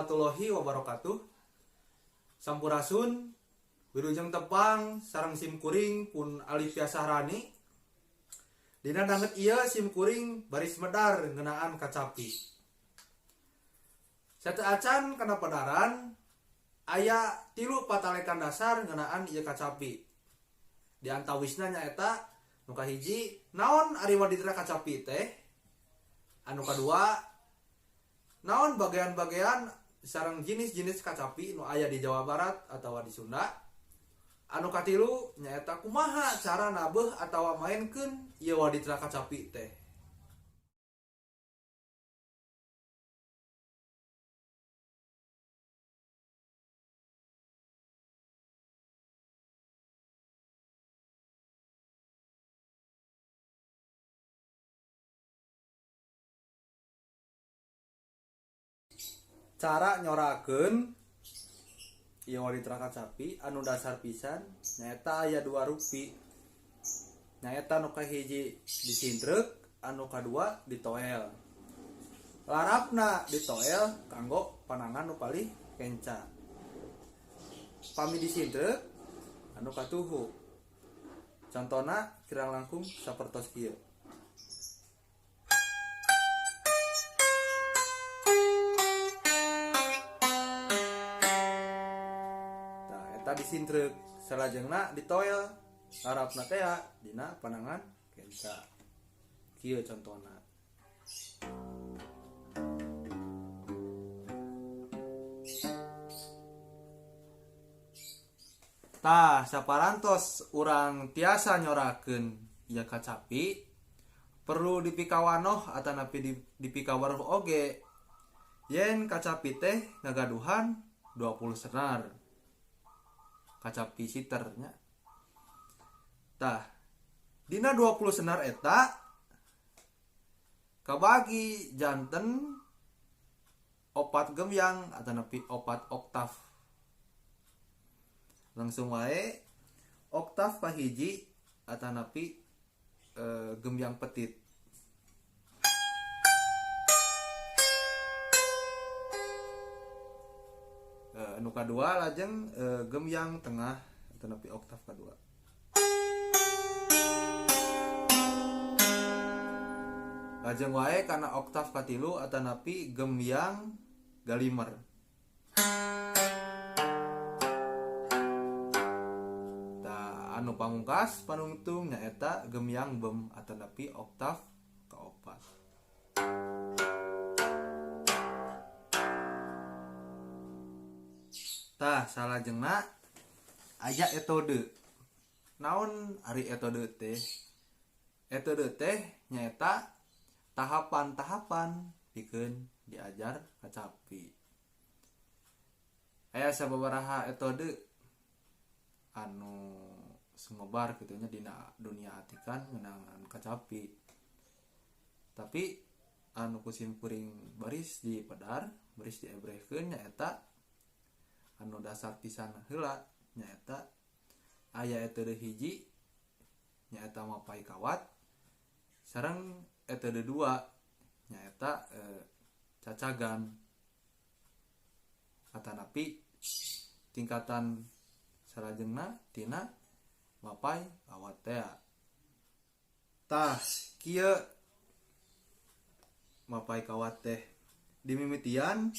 Warahmatullahi wabarakatuh. Sampurasun, wilujeng tepang sareng sim kuring pun Alifia Sahrani. Dina danget ieu sim kuring baris medar ngeunaan kacapi. Sateuacan kana pedaran aya 3 patalekan dasar ngeunaan ieu kacapi. Di antawisna nyaeta nu kahiji naon ari waditra kacapi teh? Anu kadua naon bagian-bagian sareng jenis-jenis kacapi nu aya di Jawa Barat atawa di Sunda. Anu katilu nyaeta kumaha cara nabeuh atawa mainkeun ieu waditra kacapi teh. Cara nyorakeun ieu waditra kacapi anu dasar pisan nyaeta aya 2 rupi. Nyaeta nu kahiji disintreuk, anu kadua ditoel. Larapna ditoel kanggo panangan nu palih kenca. Pami disintreuk anu katuhu. Contona kirang langkung sapertos kieu. Disintrek salajengna ditoel larapna teh dina panangan kenca. Kieu contona. Tah saparantos urang tiasa nyorakeun ieu kacapi perlu dipikawanoh atanapi dipikawaruh oge yen kacapi teh ngagaduhan 20 senar. Kacapi siternya. Tah, dina 20 senar eta kabagi janten 4 gemyang atanapi 4 oktav. Langsung wae oktav kahiji atanapi gemyang petit. Anu kadua lajeng gemyang tengah atanapi oktav kadua. Lajeng wae kana oktav katilu atanapi gemyang galimer. Tah anu pamungkas panungtung nyaeta gemyang bem atanapi oktav kaopat. Tah salajengna aya etode. Naon ari etode teh? Etode teh nyaeta tahapan-tahapan pikeun diajar kacapi. Aya sababaraha etode anu sumebar kitu nya dina dunia atikan ngeunaan kacapi. Tapi anu ku sim kuring baris dipedar, baris diebrehkeun nyaeta anu dasar pisan heula nyaeta aya etode hiji nyaeta mapai kawat sareng etode 2 nyaeta cacagan atanapi tingkatan salajengna tina mapai kawat tea. Tah kieu mapai kawat teh dimimitian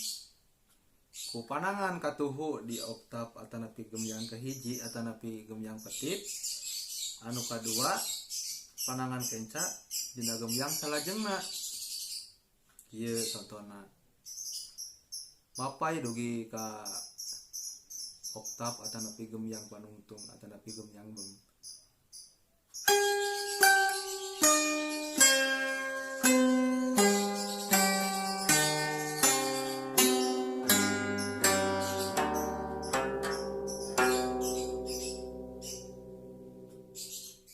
ku panangan katuhu di oktav atanapi gemyang kahiji atanapi gemyang petit, anu kadua panangan kenca dina gemyang salajengna. Kieu contona. Mapai dugi ka oktav atanapi gemyang panungtung atanapi gemyang bem.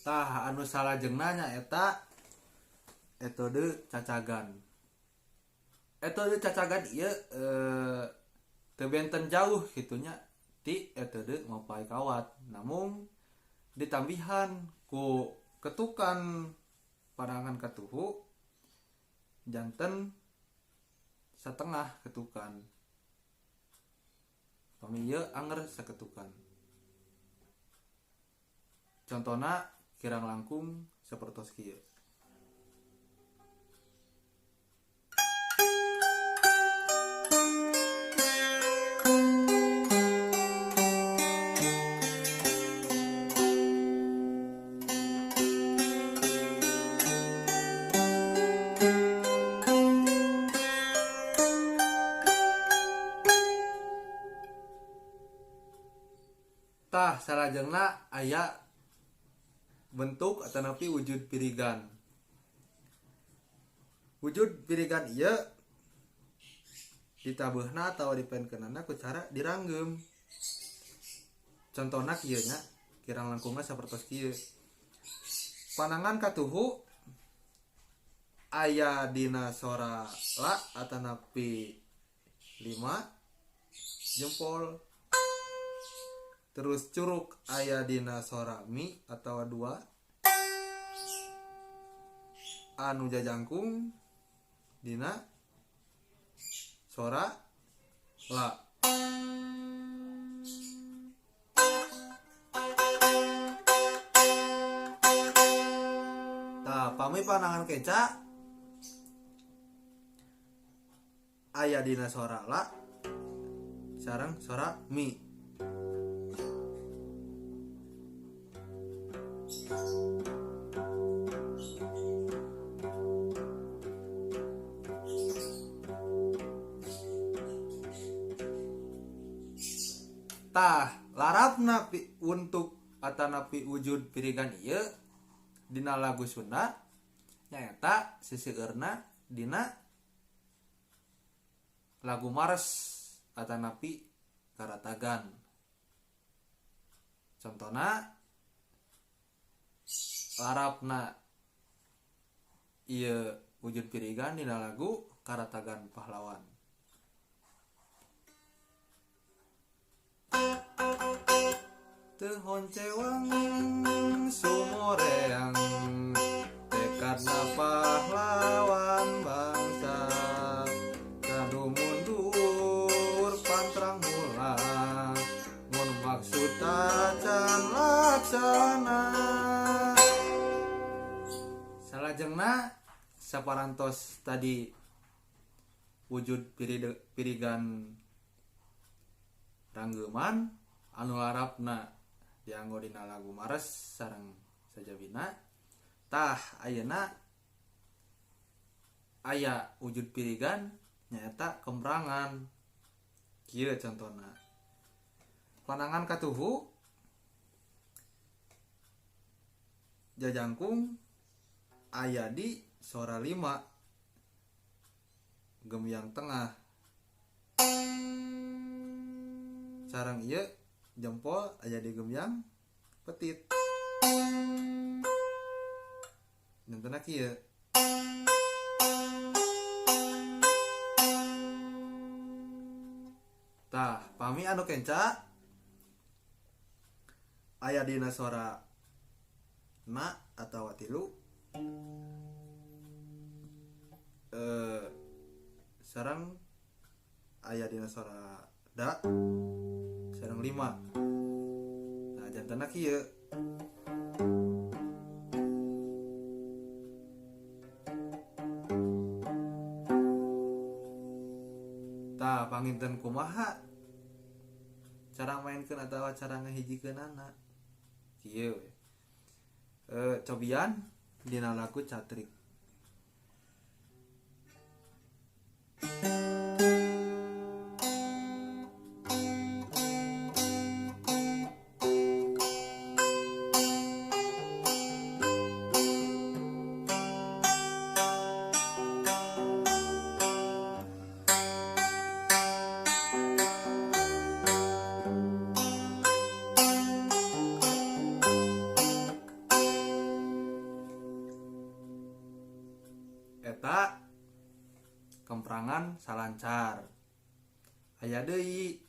Tah anu salajengna nyaeta etode cacagan. Etode cacagan ieu teu benten jauh kitunya ti etode mapai kawat, namung ditambihan ku ketukan panangan katuhu janten setengah ketukan. Pami ieu anger saketukan. Contona kirang langkung sapertos kieu. Tah salajengna aya bentuk atanapi wujud pirigan. Wujud pirigan ieu ditabeuhna atawa dipenkeunana ku cara diranggeum. Contona kieu nya, kirang langkungna sapertos kieu. Panangan katuhu aya dina sora la atanapi 5 jempol. Terus curug aya dina sora mi atawa 2. Anu jajangkung dina sora la. Tah pami panangan kenca aya dina sora la sareng sora mi. Tah larapna untuk atanapi wujud pirigan ieu dina lagu Sunda nyaeta seseueurna dina lagu Mars atanapi Karatagan. Contona larapna ieu wujud pirigan dina lagu Karatagan Pahlawan. Teu honcewang sumoreang tekadna pahlawan bangsa, kadu mundur pantrang mula mun maksud tacan laksana. Salajengna saparantos tadi wujud pirigan ranggeman anu larapna dianggo dina lagu Mars sareng sajabina. Tah ayeuna aya wujud pirigan nyaeta kemprangan. Kieu contona. Panangan katuhu jajangkung aya di sora 5 gemyang tengah. Sareng ieu jempol aya di gemyang petit. Nentena kieu. Tah, pami anu kenca aya dina sora na atawa 3. Sareng aya dina sora da sareng 5. Nah, jantana kieu. Tah panginten kumaha cara mainkeun atawa cara ngahijikeunana? Kieu we. Cobian dina lagu Catrik. Eta kemprangan salancar. Aya deui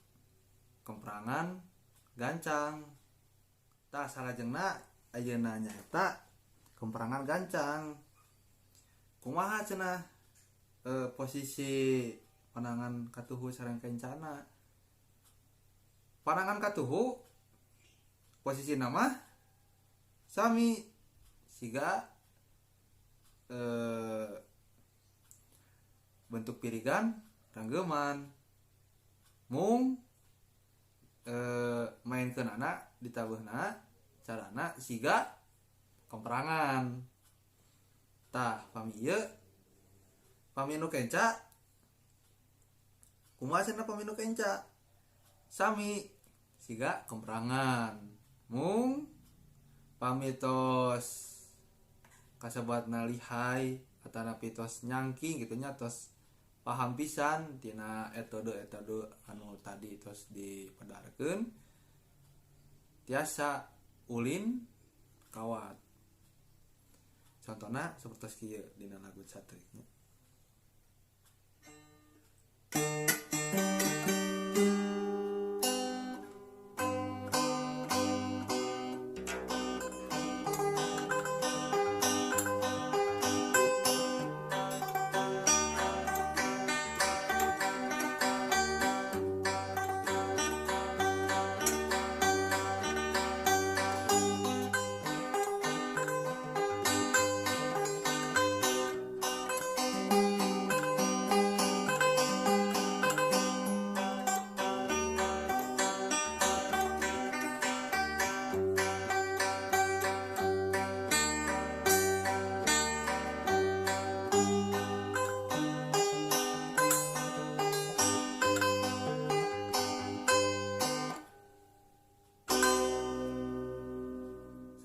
kemprangan gancang. Tah salajengna ayeuna nyaeta kemprangan gancang. Kumaha cenah posisi panangan katuhu sareng kencana? Panangan katuhu posisi nama sami siga bentuk pirigan ranggeman mung mainkeun anak ditabeuna carana siga kemperangan. Tah pami ieu pami nu kenca kumaha cenah pami nu kenca sami siga kemperangan mung pami tos kasebatna lihai atanapi tos nyangking gitu nya tos paham pisan tina etode-etode anu tadi tos dipedarkeun tiasa ulin kawat. Contohna sapertos kieu dina lagu catrik nya.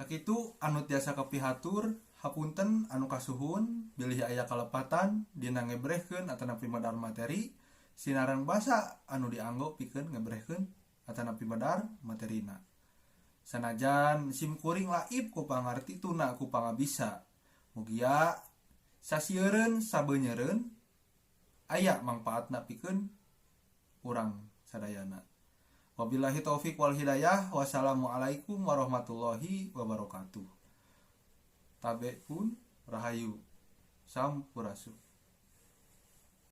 Sakitu anu tiasa kapihatur, hapunten anu kasuhun bilih aya kalepatan dina ngebrehkeun atanapi madar materi sinaran basa anu dianggo pikeun ngebrehkeun atanapi madar materina. Sanajan sim kuring laib ku pangarti tuna ku pangabisa. Mugia sasieureun sabeunyereun aya mangpaatna pikeun urang sadayana. Wabillahi taufik wal hidayah. Wassalamualaikum warahmatullahi wabarakatuh. Tabe pun rahayu sampurasun.